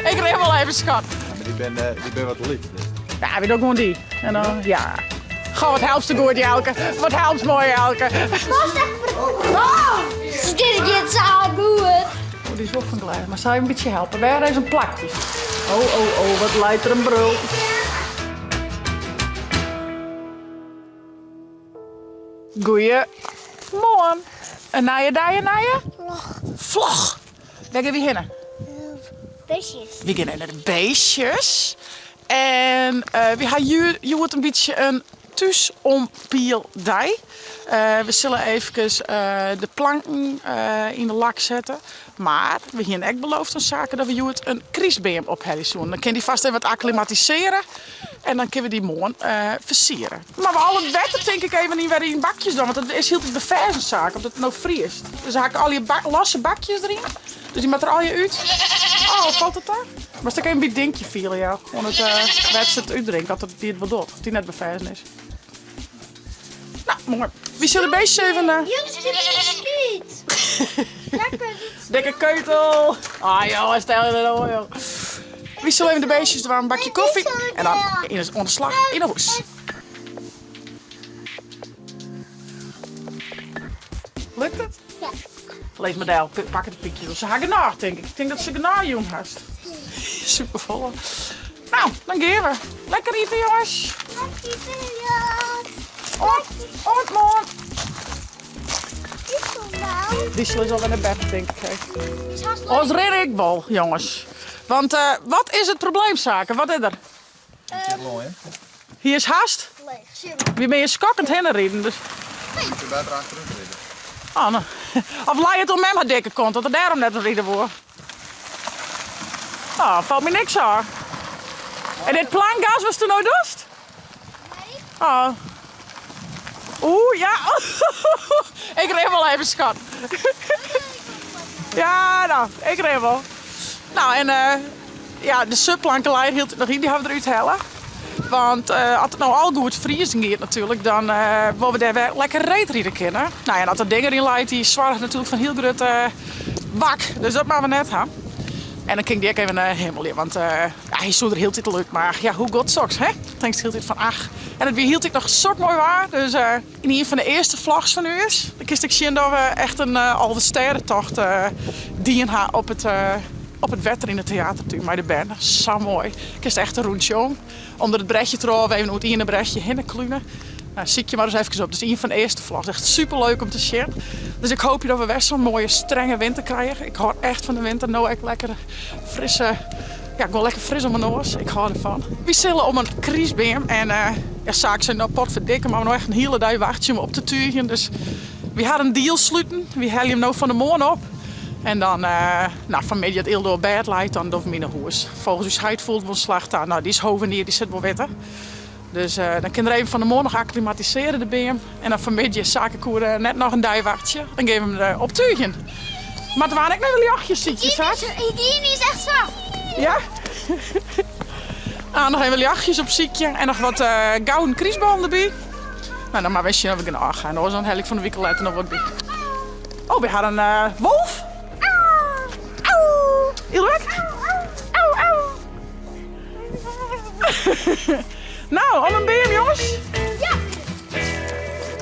Ik rin wol even, skat. Ja, mar dy binne, dy binne wat lyts. Dus. Ja, wy dogge gewoan dy. En dan, ja. Goh, wat helpst goed, Jelke. Wat helpst moai, Jelke. Dit giet sa goed. Oh, dy is wol fan glês. Mar sil je in bytsje helpe? Wêr is in plakje? Oh, oh, oh, wat leit der in brul. Goeiemoarn. In nije dei, in nije? Vlog. Vlog. Wêr gean wy hinne? Beestjes. Wy gean nei de beestjes. En wy ha hjoed in bytsje in thúsompiel-dei. We sille eefkes de planken yn de lak sette. Mar we hiene ek beloofd oan Sake dat we hjoed in krystbeam ophelje soene. Dan kin dy fast even wat akklimatisearje en dan kinne we dy moarn fersiere. Mar we al it wetter tink ik even yn wer yn bakjes dan, want dat is hieltyd befêzen Sake, omdat it no friest. Dus ha ik allegear losse bakjes deryn. Dus dy moat der allegear út. Oh, falt it ta? Moatst ek even by it dinkje fiele, ja. Oan it wêr't se it útdrinkt, dat it dy it wol docht, dat dy net befêzen is. Nou, moai. Wy sille de beestjes even... Jongens, dit is skyt. Lekker. Dikke keutel. Ah joh, stel je dat oan joh. Wy sille even de beestjes dwaan, in bakje koffie en dan oan de slach yn 'e hûs. Lukt it? Ja. Lees mar del, pak it pykje. Se ha genôch, tink ik. Ik tink dat se genôch jûn hast. Super folle. Nou, dan gean we. Lekker ite, jonges. Lekker ite, jongens. Oant moarn. Diesel nou. Diesel is alwer nei bed, tink ik. Oars rin ik wol, jonges. Want uh, wat is it probleem, Sake? Wat is der? Hy is hast. Wy binne skokkend hinne riden. Dus. Ik kin better achterút ride. Oh, no. Of lei it oan mem har dikke kont, dat er dêrom net ride woe. Oh, falt my niks ôf. En dit plankgas watsto no dochst? Nee. Oh. Oeh, ja. Ik rin wol even, skat. Ja, nou, ik rin wol. Nou, en uh, ja, de supplanke leit hieltyd noch yn, dy ha we derút helle. Want uh, as it no al goed friezen giet natuerlik, dan uh, wolle we dêr wer lekker reedride kinne. Nou ja, en as dat ding deryn leit, dy soarget natuerlik foar in hiel grut uh, wak. Dus dat moatte we net ha. En dan kin ik dy ek even himmelje, want ja, hy soe der hieltyd al út. Mar ja, hoe giet soks, hè? Tinkst hieltyd fan ach. En it wie hieltyd noch sok moai waar, dus yn ien fan de earste vlogs fan ús, dan kinst ek sjen dat we echt in Alvestêdetocht dien ha op it, op it wetter yn de teatertún mei de bern. Sa moai. Kinst echt in rûntsje om. Under it brechje troch of even oer it iene brechje hinne klune. Nou, sykje mar ris efkes op. Dus ien fan de earste vlogs. Echt super leuk om te sjen. Dus ik hoopje dat we wer sa'n moaie strenge winter krije. Ik hâld echt fan de winter. No ek lekker frisse, ja, gewoan lekker fris om 'e noas. Ik hâld derfan. Wy sille om in krystbeam en ja, Sake sei no potferdikke, moatte we no echt in hiele dei wachtsje om op te tuigjen. Dus wy ha in deal sluten. Wy helje him no fan 'e moarn op. En dan, no, fanmiddei as Ildo op bêd leit, dan dogge we him yn 'e hûs. Folgens ús heit foel it wol in slach ta. No, dy is hovenier, dy sil it wol witte. Dus dan kin er even fan 'e moarn noch akklimatisearje, de beam. En dan fanmiddei, Sake koe net noch in dei wachtsje, dan gean we him optuigjen. Moatte we ek noch ljochtjes sykje, Sake? Hygiëne is echt sa. Ja? Nou, noch even ljochtjes opsykje en noch wat gouden krystballen derby. Nou, dan mar wer sjen oft we genôch ha. Oars dan helje ik fan de wike letter noch wat by. Oh, we ha in wolf. Au! Ilwek? Au, au! Nou, om in beam, jongens. Ja.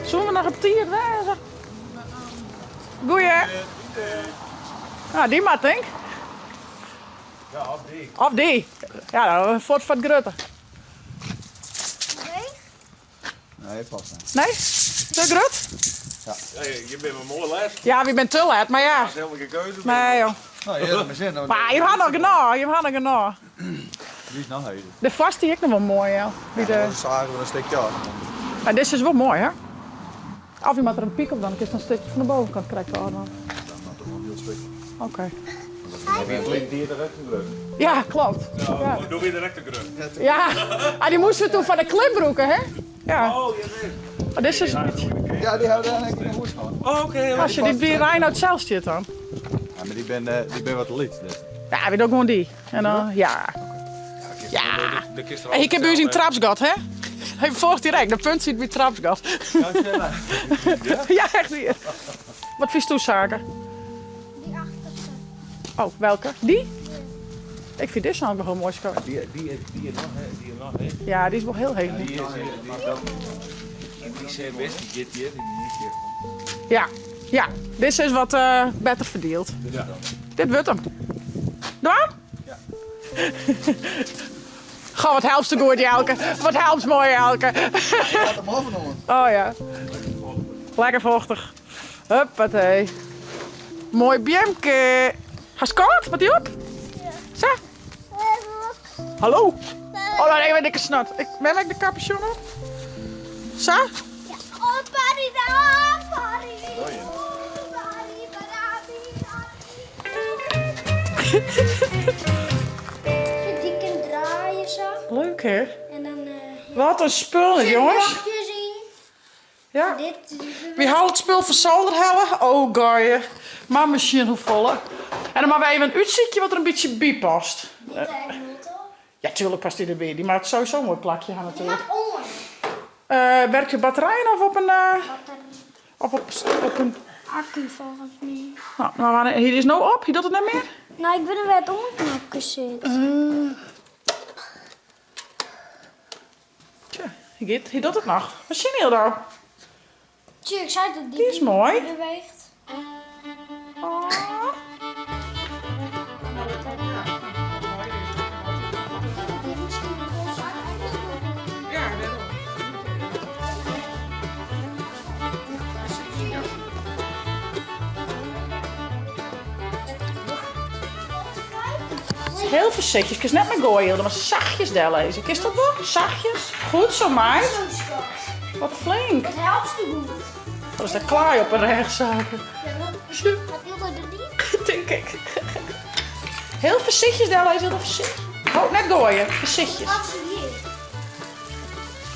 Soene we noch op tiid wêze? Goeie. Nou, dy moat, tink. Ja, of dy. Of dy. Ja, dan fuort foar it grutte. Nee, past net. Nee? Te grut? Ja. Ja, je bent maar mooi let. Ja, wy binne te let, mar ja. Dat is helemaal geen keuze meer. Nee, joh. Nou, je hebt mijn zin. Maar je had nog genôch, je had nog genôch. Die is nog heter. De foarste die ek noch wol moai, ja. By de... Dan zagen we een stukje af. Maar dit is wol moai, hè? Of je moat der in pyk op dan, dan kinst in stikje fan de bovenkant krekt ôf dwaan. Dan moat er wol in hiel stik. Oké. Wie direkt te grut. Ja, klopt. Ja. Doe wie direkt te grut. Ja, ah, dy moasten we toen foar de klip brûke, hè? Ja. Oh, ja, nee. Oh, dit is een bytsje... Ja, dy hawwe dêr ek yn 'e hûs hân. Oh, oké. Als je die by Reinoud sels stiet dan. Ja, mar dy binne, dy binne wat lyts. Dus. Ja, wy dogge gewoan dy. En dan, ja. Ja. En hy kin by ús yn trapsgat, hè? Hy folget direkt, de punt sit by trapsgat. Ja, echt wier. Wat fynsto, Sake? Dy achterste. Oh, welke? Dy? Ja. Ik fyn dizze noch wol moai skat. Dy, dy, dy is noch, dy is noch heech. Ja, dy is wol hiel heech. Dy is, dy, dat, dy zijn best, die giet hjir, die is hier. Ja, ja. Dizze is wat better ferdield. Ja. Dit wurdt him. Dwaan? Ja. Goh, wat helpst goed, Jelke. Wat helpst moai, Jelke. Laat hem overnemen. Oh ja. Lekker vochtig. Huppatee. Mooi beamke. Hast kâld? Moat dy op? Ja. Sa. Hallo. Oh, nee, ik ben dikke snot. Ik, ben ik de capuchon op? Sa? Ja. Oh, party da, party. Party, Die kan draaien zo. Leuk hè? En dan. Wat een spul, jongens. zien. Ja. Dit. Wie haalt het spul van zolder hellen? Oh, goeie. Maar misschien hoe volle. En dan maar we even een uitziekje wat er een beetje bij past. Dit eigenlijk toch? Ja, tuurlijk past die erbij. Die maakt sowieso een mooi plakje aan natuurlijk. Maak om. Werkt je batterij nog op een... Op, op, op een... Accu volgens mij. Nou, maar wanneer- hier is nou op. Hier doet het niet meer? Nou, ik ben er waar het omknopje zit. Tja, hier, gaat, hier doet het nog. Misschien heel nou. Tje, ik zei dat die, Die is mooi. beweegt. Oh. Die misschien wel zo Ja, daarom. Heel voorzichtig. Ik is net mijn gooi, maar zachtjes daar lezen. Is dat wel? Zachtjes. Goed zo, meid. Zo schat. Wat flink. Het helpt zo goed. Wat is dat klaar op een rechtszaken? Ja, wat wat wil dat er niet? Denk ik. Heel voorzichtig daar lezen, heel voorzichtig. Oh, net gooien. Voorzichtig. Wat is hier?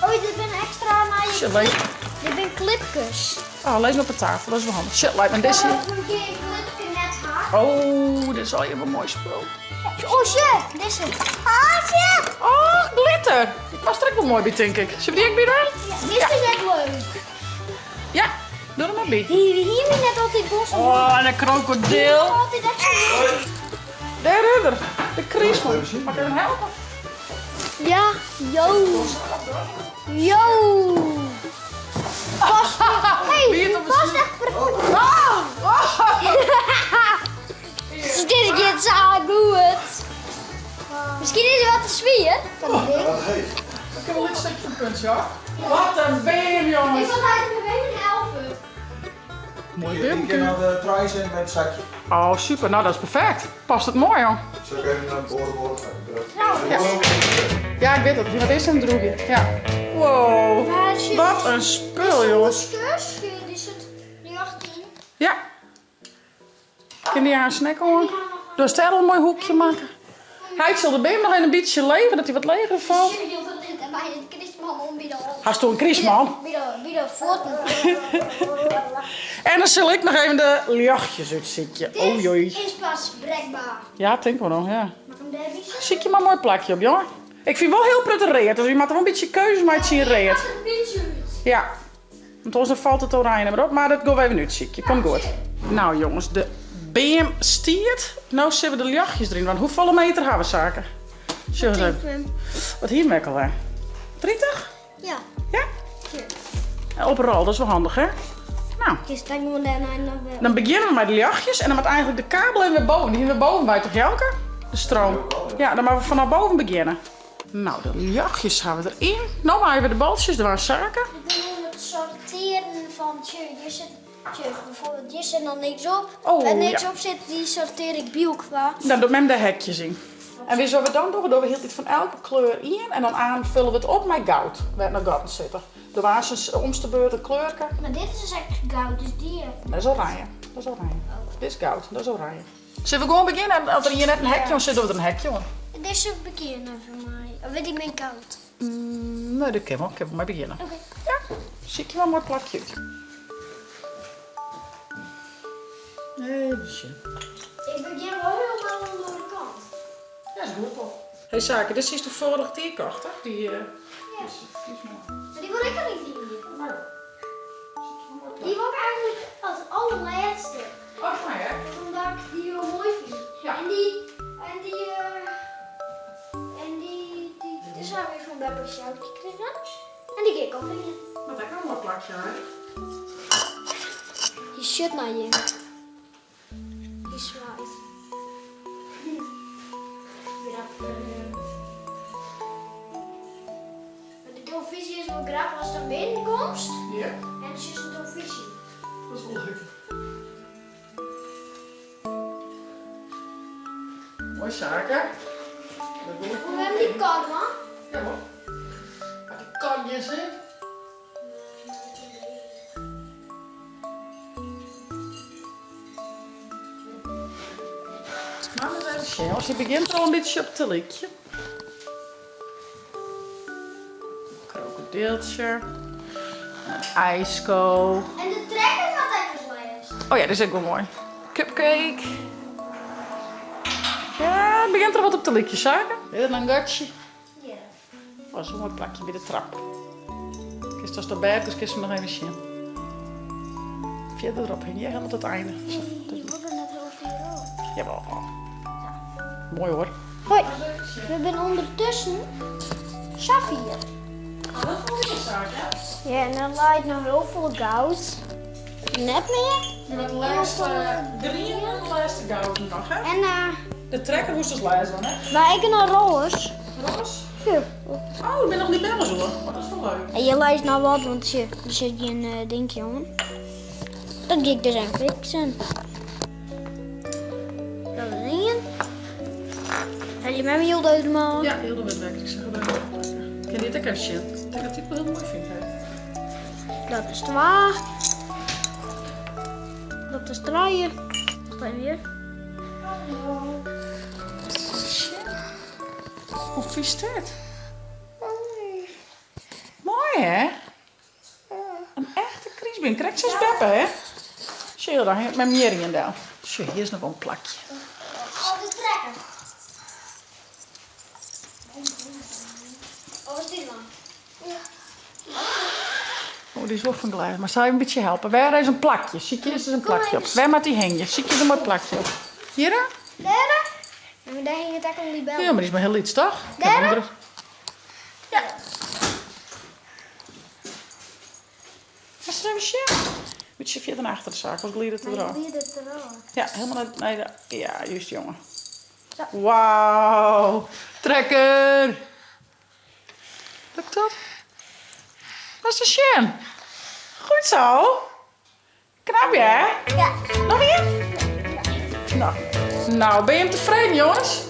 Oh, dit ben extra naar je. Shit, lijkt. Dit ben clipjes. Oh, lees op de tafel, dat is wel handig. Shit, lijkt me deze. Dat moet je een clipje net haar. Oh, dit is al even een mooi spul. Oh shit, dit is het. Ah shit. Oh, glitter. Die past er ook wel mooi bij, denk ik. Zullen we die ook bij doen? Ja, dit is net leuk. Ja, doe er maar bij. Hier, hier ben net altijd bos. Oh, en een krokodil. Altijd echt zo leuk. Daar is er. De kriesman. Mag ik even helpen? Ja, yo. Yo. Past, hey, Wie het op de past echt perfect. Oh, oh. Dit gaat zo goed. Misschien is het wat te zwier van het ding. Wat heet. Ik heb wel een stukje van puntje, hoor. Wat een beer, Ik jongens. wil eigenlijk me even helpen. Mooi Ik ken al de tries in met het zakje. Oh, super. Nou, dat is perfect. Past het mooi, joh. Zal ik even naar het oren horen? Ja. Ja, ik weet het. Wat is een droegje? Ja. Wow. Maar shit. Wat een spul, jongens. Kus, die zit nu 18. Ja. Kun je haar een snack hoor? Door Stel een mooi hoekje maken. Hij zal de beem nog in een beetje leger, dat hij wat leger valt. En bij de christman om bij de Hij is toch een christman? Bij de, bij de voeten. En dan zal ik nog even de jachtjes uitzitten. Oh jee. Dit is pas brekbaar. Ja, denk wel nog, ja. Mag ik hem daar eens? Zie je maar een mooi plakje op, jongen. Ik vind wel heel prettig dus je moet er wel een beetje keuzes maar het zien reet. Een beetje uit. Ja. Want anders dan valt het oranje maar op. Maar dat gaan we even nu ziekje. Komt goed. Nou jongens, de BM stiert. Nou zitten we de jachtjes erin. Want hoeveel meter hebben we zaken? Zullen we eens even. Wat hier merk al hè? 30? Ja. Ja? Hier. En op rol, dat is wel handig hè? Nou, Ik sta gewoon daarna nog wel. dan beginnen we met de jachtjes en dan moet eigenlijk de kabel even weer boven. Die hier weer boven bij toch Jelke? De stroom. Ja, dan moeten we vanaf boven beginnen. Nou, de jachtjes gaan we erin. Nou maar even de baltjes, er waren zaken. Ik ben nu het sorteren van tje, hier zit, tje, bijvoorbeeld hier zit dan niks op. Oh, Waar niks ja. op zit, die sorteer ik bij elkaar. Dan doet men de hekjes in. En wie zullen we dan doen? We doen heel tijd van elke kleur in en dan aanvullen we het op met goud. Waar het nou goud zitten. Er was een omste beurt een kleurke. Maar dit is dus echt goud, dus die. Dat is oranje. Dat is oranje. Dit is goud, dat is oranje. Zullen we gewoon beginnen? Als er hier net een hekje om zit, doen we er een hekje om. Dit is ook beginnen voor mij. Of weet ik mijn koud? Nee, dat kan wel. Ik kan wel maar beginnen. Oké. Ja, zie ik je wel een mooi plakje uit. Even zien. Ik begin wel helemaal aan de andere kant. Ja, is goed toch? Hé hey, Zaken, dit is de vorige keer kocht, toch? Die, Ja. die is mooi. Maar die wil ik ook niet hier. Maar, Die wil ik eigenlijk als allerlaatste. Oh, maar hè? Omdat ik die heel mooi vind. Ja. En die, en die. erop hingje. Moat ek noch in moai plakje ha, hè? Hy sjocht nei jim. Hy swaait. Grappich. Mar de telefyzje is wol grappich ast dan binnenkomst Ja. en dan sjochst in telefyzje. Dat is wol leuk. Moai Sake. Hoe hebben die kar man? Ja hoor. Hat die kar gjin sin? Mama is even sjen, want sy begjint der al in bytsje op te lykjen. Krokodiltsje. Een ijsko. En de trekker hat ek ris lêst. Oh ja, dit is ek wol moai. Cupcake. Ja, it begjint der wat op te lykjen, Sake. Is dat in gatsje? Ja. Oh, zo'n moai plakje by de trap. Kinst ast op bêd, dus kinst hem noch even sjen. Fierder erop hingje, helemaal tot het einde. Zo, Nee, je wordt er net heel fier op. Jawel. Mooi hoor. Hoi, we zijn ondertussen Safir. Oh, dat vond ik een zaak, hè? Ja, en er lijkt nog heel veel goud. Net meer. Nu wat de laatste grien en de laatste gouden nog, hè? En eh De trekker moest dus lezen, hè? wij ik een roze. Roos? Ja. Oh, ik ben nog niet bellen hoor. Oh, dat is wel leuk. En je lijst nou wat, want je, er zit geen uh, dingje om. Dat ga ik dus aan fixen. Dat is één. Heb je met me heel duidelijk man? Ja, heel de wit Ik zeg het even. Ik kan dit ook even zien. Ik denk dat hij het wel heel mooi vindt. Hè? Dat is twee. Dat is drie. Wacht even hier. Hoe vies dit? Mooi hè? Een echte kriesbeen. Krijg zoals Beppe hè? Zie je daar hangt mijn miering in. Zie, hier is nog wel een plakje. Oh, de trekker. Oh, wat is dit dan? Oh, die is wel van glaas. Maar zou je een beetje helpen? Waar is een plakje? Zie je eens een plakje op. Waar moet die hangen? Zie je eens een mooi plakje op. Hier? hè? Daar? Ja, maar daar hing het ook al die bel. Ja, maar die is maar heel iets, toch? Ik heb Daar? hem er- Ja. Wat is er even zien? Beetje verder naar achter de zaak, als glieden het eraf. Maar die er eraf. Ja, helemaal naar, naar de, ja, juist jongen. Zo. Wauw, trekker. Lukt dat? Dat is de Sjen. Goed zo. Knap hè? Ja. Nog meer? Nou. Nou, ben je hem tevreden jongens?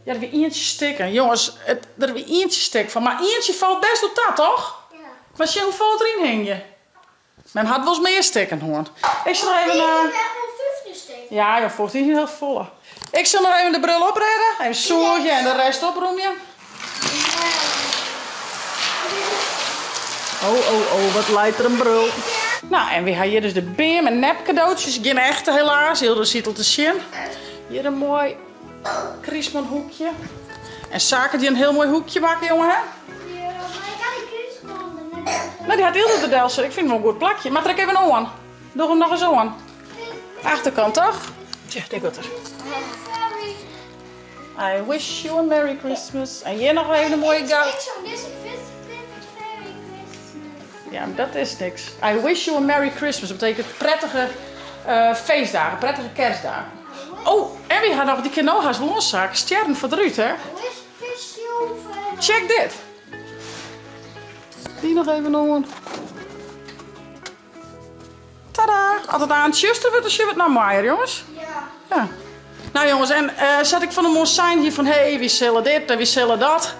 Ja, er weer eentje stikken. Jongens, het, er weer eentje stik van. Maar eentje valt best op dat, toch? Ja. Maar zie hoe valt erin hing je? Men had wel eens meer stikken, hoor. Ik zal nog even... Ik eh, heb echt wel 15 steken. Ja, joh, volgens die is heel volle. Ik zal nog even de bril opredden. Even zoogje en de rest oproemen. Oh, oh, oh, wat lijkt er een brul. Nou, en we hebben hier dus de beer met nep cadeautjes. Geen echte helaas, heel de zit al te zien. Hier een mooi Christmas-hoekje. En zaken die een heel mooi hoekje maken, jongen, hè? Ja, maar ik had die kunstbanden net. Nou, die had heel de Delsen. Ik vind het wel een goed plakje. Maar trek even aan. Doe hem nog eens aan. Achterkant, toch? Tja, dik wat er. I wish you a Merry Christmas. En hier nog even een mooie goud. Ik zong deze Merry Christmas. Ja, maar dat is niks. I wish you a Merry Christmas. Dat betekent prettige eh, feestdagen, prettige kerstdagen. Oh, en we hadden nog die kinoha's loszaak. Sterren voor de Ruud, hè? Wish, wish you very Check dit. Die nog even aan. Tada! Altijd aan het juiste wordt, dan het nou mooier, jongens. Ja. Ja. Nou jongens, en eh, zat ik van de zijn hier van, hé, hey, wie zullen dit en wie zullen dat.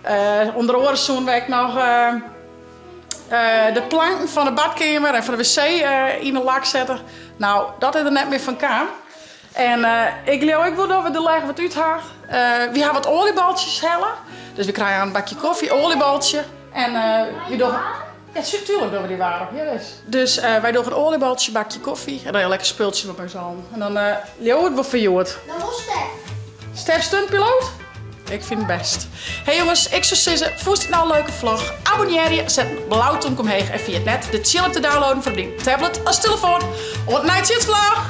Eh, onder oren zoen wij nog eh, eh, de planken van de badkamer en van de wc eh, in de lak zetten. Nou, dat is er net meer van kwam. En eh, ik geloof ik wil dat we de leg wat uithaalt. Eh we gaan wat oliebaltjes hellen. Dus we krijgen een bakje koffie, oliebaltje. En eh we doen... Ja, tuurlijk doen we die waren. Ja, dus. Dus eh, wij doen een oliebaltje, bakje koffie. En dan een lekker speeltje op mijn zalm. En dan eh Leo het wel verjoerd. Dat was Stef. Stef stuntpiloot? Ik vind het best. Hey jongens, ik zou zeggen, vond het nou een leuke vlog? Abonneer je, zet een blauw tong omheen en via het net de chill op te downloaden voor die tablet als telefoon. Tot night vlog!